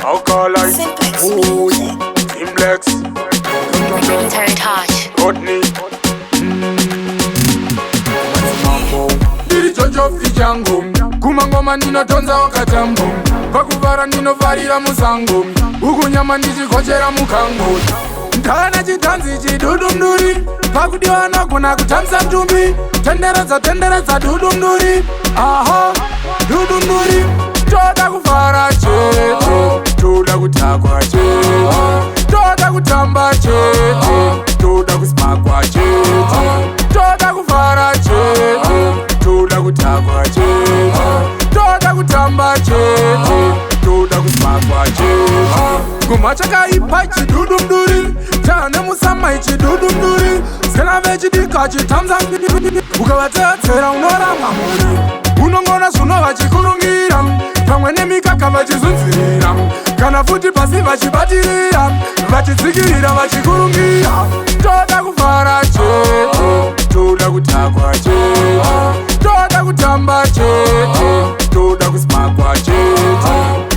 Alkaline, Simplex Ooh, Music. Simplex, Military touch. Rodney. Ndiri chochofi changu kumangoma ndinotonza wakatambo pakuvara ndinovharira musango uku nyama ndichigochera mukango. Ndana chitanzi chidudumduri pakudiwa nogona kutambisa mutumbi. Tenderedza, tenderedza, dudumduri, aha, dudumduri. Toda kuvhara chete, toda kutakwa chete, toda kutamba chete, toda kusipakwa chete, toda kuvhara chete, toda kutakwa chete, toda kutamba chete, toda kusipakwa chete. Ngoma chakaipa chidudumduri chane musama ichidudumduri zena vechidika chitamza ukavatedzera unoramba muri unongona zvino vachikurungira pamwe nemikaka vachizunzirira kana futi pasi vachibatirira vachitsikirira vachikurungira. Toda kuvhara chete, toda kutakwa chete, toda kutamba chete, toda kusipakwa chete,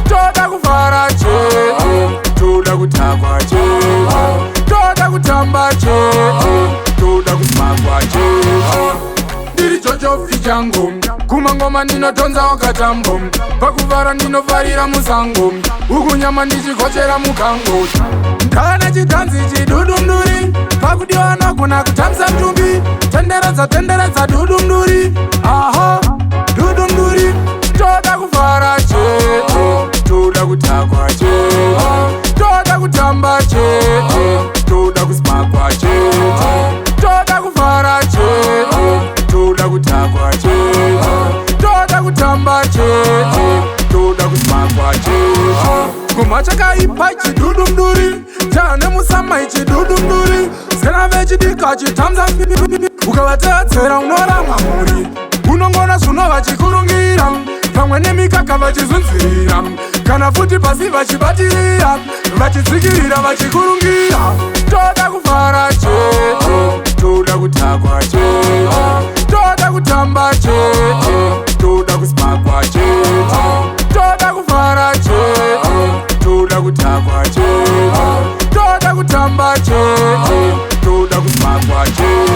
toda kuvhara chete, toda kutakwa chete, toda kutamba chete, toda kusipakwa chete. Ndiri chochofi changu kumangoma ndinotonza wakatambo pakuvhara ndinovharira musango uku nyama ndichigochera mukango. Ndana chitanzi chidudumduri pakudiwa nogona kutambisa mutumbi. Tenderedza, tenderedza, dudumduri, aha, dudumduri. Toda kuvhara chete, toda kutakwa chete, toda kutamba chete, toda kusipakwa chete, toda kuvhara chete, toda kutakwa chete, toda kutamba chete, toda kusipakwa chete. Ngoma chakaipa chidudumduri chane musama ichidudumduri zena vechidika chitamza ukavatedzera unoramba muri unongona zvino vachikurungira pamwe nemikaka vachizunzirira kana futi pasi vachibatirira vachitsikirira vachikurungira. Toda kuvhara chete, toda kutakwa chete, toda kutamba chete, toda kusipakwa chete, toda kuvhara chete, toda kutakwa chete, toda kutamba chete, toda kusipakwa chete.